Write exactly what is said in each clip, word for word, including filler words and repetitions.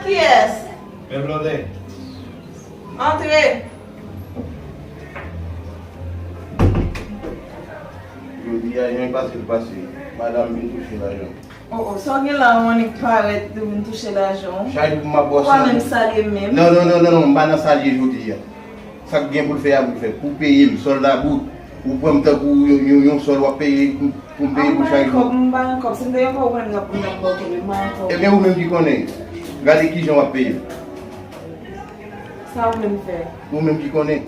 Kiyès? Men Blondin. Antre. Jodi a, jan l pase, l pase. Madanm vin touche lajan. Oh, oh, sa w gen la, w annik parèt, ou vin touche lajan w. Chak jou m ap bò. Ou pa menm salye m menm. Non, non, non, non, non, m pa nan salye jodi a. Sa k gen pou l fè a, pou l fè. Pou peye m, sòl la bout. Ou pran m tankou yon, yon, yon sòl w ap peye pou, pou m peye pou chak jou. M pa gen kòb, m pa gen kòb. Si m te gen kòb, ou konnen m t ap, m t ap ba w kòb, m pa gen kòb. Ebyen, ou menm ki konnen. Gade kijan w ap peye. Sa w vle m fè? Ou menm ki konnen.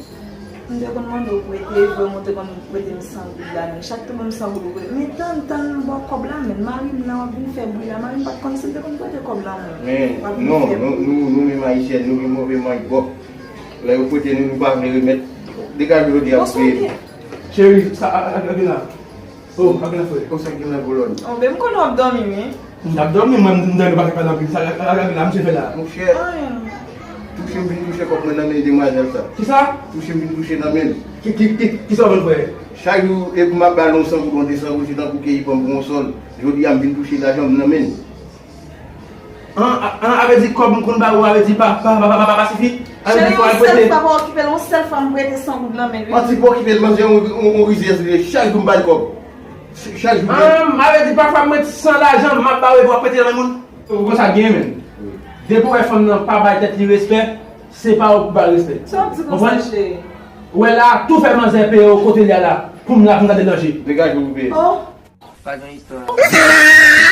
M te konn mande w prete, vre, ou te konn prete m san goud la menm. Chak te ban m san goud ou prete. Men tann, tann, m ba w kòb la menm. Mari m nan, w ap vin fè bri la. Mari m pa t konn si l te konn prete kòb la menm. Men, non, nou, nou, nou menm Ayisyèn, nou gen move mank bò. Lè yo prete nou, nou pa vle remèt. Degaje jodi a pou peye. Cheri, sa, a, a, a, gen la. Oh, pa gen afè. Konsa gen nan Boulogne. Oh, ben, m konnen w ap dòmi, wi. M t ap dòmi, mwen, m, m, m pa ka pale anpil. Sa, a, a, a, la, misye fè la. Monchè, touche m vin touche kòb mwen nan men demwazèl sa. Kisa? Touche m vin touche nan men l. Ki, ki, ki, kisa w vin fè? Chak jou, epi m ap ba l yon san goud, yon de san goud, se tankou ke li pran m pou yon sòl. Jodi a, m vin touche lajan m nan men l. An, an, a vle di kòb m konn ba ou, a vle di pa, pa, pa, pa, pa, pa sifi? A vle di fò al prete. Cheri, yon sèl fwa pa okipe l, yon sèl fwa m prete san goud nan men l, wi. Manti, pa okipe l, manzè, yon, yon, yon rizyèz li ye. Chak jou m ba l kòb. Ch-, chak jou m ba l. An, a vle di pafwa m ret san lajan, m ap ba ou epi w ap prete nan men moun? Ou konn sa k genyen menm. Depi w wè fanm nan pa bay tèt li respè, se pa ou pou ba l respè. Sa w ap di konsa, cheri? Ou wè la, tou fè manzè peye w kote l ye a la, pou m la, pou m gade danje. Degaje w pou peye. Oh. Pa gen istwa.